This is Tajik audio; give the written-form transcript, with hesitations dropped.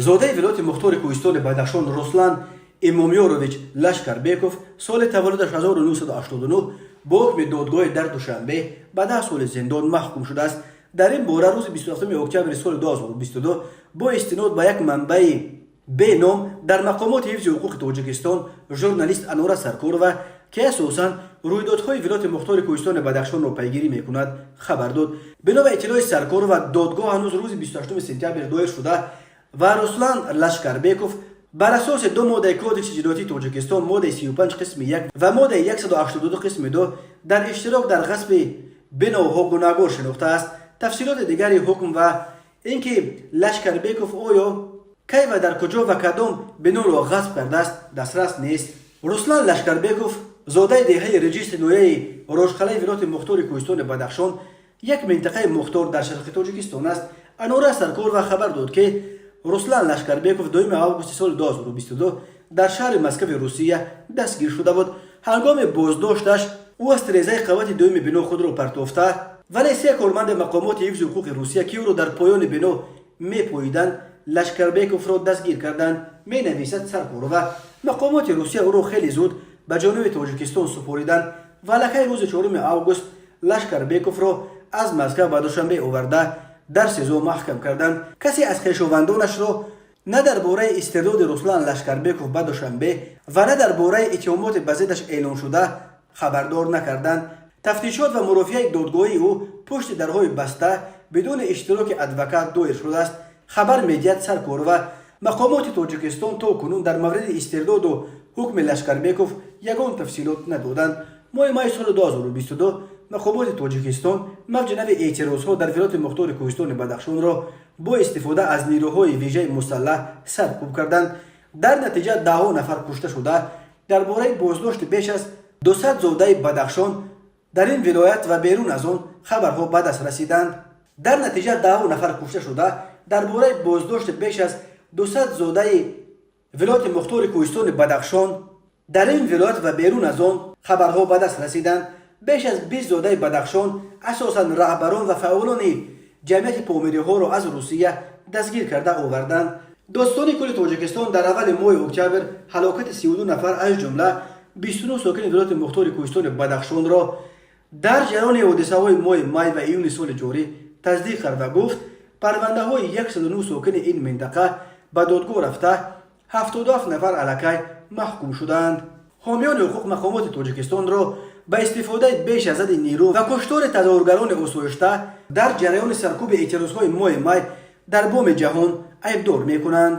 Зодаи вилояти мухтори кӯҳистони Бадахшон Руслан Имомёрович Лашкарбеков, соли таваллудаш 1989, бо ҳукми додгоҳе дар Душанбе ба 10 соли зиндон маҳкум шудааст. Дар ин бора рӯзи 27 октябри соли 2022 бо истинод ба як манбаи беном дар мақомоти ҳифзи ҳуқуқи Тоҷикистон журналист Анора Саркорова, ки асосан рӯйдодҳои вилояти мухтори кӯҳистони Бадахшонро пайгирӣ мекунад, хабар дод. Бино ба иттилои Саркорова, додгоҳ ҳанӯз рӯзи 28 сентябр доир шуда ва Руслан Лашкарбеков бар асоси ду моддаи Кодекси ҷиноятии Тоҷикистон, моддаи 35 қисми 1 ва моддаи 182 қисми 2, дар иштирок дар ғасби биноҳо гунаҳгор шинохтааст. Тафсилоти дигари ҳукм ва ин ки Лашкарбеков оё кай ва дар куҷо ва кадом биноро ғасб кардааст, дастрас нест. Руслан Лашкарбеков зодаи деҳаи Реҷисти ноҳияи Рошқалаи вилояти мухтори кӯҳистони Бадахшон, як минтақаи мухтор дар шарқи Тоҷикистон аст. Анора Саркорова хабар дод, ки Руслан Лашкарбеков 2 августи соли 2022 дар шаҳри Москави Русия дастгир шуда буд. Ҳангоми боздошташ ӯ аз тирезаи қабати дуюми бино худро партофта, вале се корманди мақомоти ҳифзи ҳуқуқи Русия, ки ӯро дар поёни бино мепоиданд, Лашкарбековро дастгир карданд, менависад Саркорова. Мақомоти Русия ӯро хеле зуд ба ҷониби Тоҷикистон супориданд ва аллакай рӯзи 4 август Лашкарбековро аз Москав ба Душанбе оварда, дар СИЗО маҳкам карданд. Касе аз хешовандонашро на дар бораи истирдоди Руслан Лашкарбеков ба Душанбе ва на дар бораи иттиҳомоти ба зиддаш эълоншуда хабардор накарданд. Тафтишот ва мурофиаи додгоҳии ӯ пушти дарҳои баста, бидуни иштироки адвокат доир шудааст, хабар медиҳад Саркорова. Мақомоти Тоҷикистон то кунун дар мавриди истирдоду ҳукми Лашкарбеков ягон тафсилот надоданд. Моҳи майи соли 2022 мақомоти Тоҷикистон мавҷи нави эътирозҳо дар вилояти мухтори кӯҳистони Бадахшонро бо истифода аз нирӯҳои вижаи мусаллаҳ саркӯб карданд. Дар натиҷа даҳҳо нафар кушта шуда, дар бораи боздошти беш аз 200 зодаи Бадахшон дар ин вилоят ва берун аз он хабарҳо ба даст расиданд. Дар натиҷа даҳҳо нафар кушта шуда, дар бораи боздошти беш аз 200 зодаи вилояти мухтори кӯҳистони Бадахшон дар ин вилоят ва берун аз он хабарҳо ба даст расиданд. Беш аз 20 зодаи Бадахшон, асосан раҳбарон ва фаъолони ҷамъияти помириҳоро, аз Русия дастгир карда оварданд. Додситони кулли Тоҷикистон дар аввали моҳи октябр ҳалокати 32 нафар, аз ҷумла 29 сокини вилояти мухтори кӯҳистони Бадахшонро дар ҷараёни ҳодисаҳои моҳи май ва июни соли ҷорӣ тасдиқ карда гуфт, парвандаҳои 109 сокини ин минтақа ба додгоҳ рафта, 77 нафар аллакай маҳкум шудаанд. Ҳомиёни ҳуқуқ мақомоти Тоҷикистонро ба истифодаи беш аз ҳадди нирӯ ва куштори тазоҳургарони осоишта дар ҷараёни саркӯби эътирозҳои моҳи май дар боми ҷаҳон айбдор мекунанд.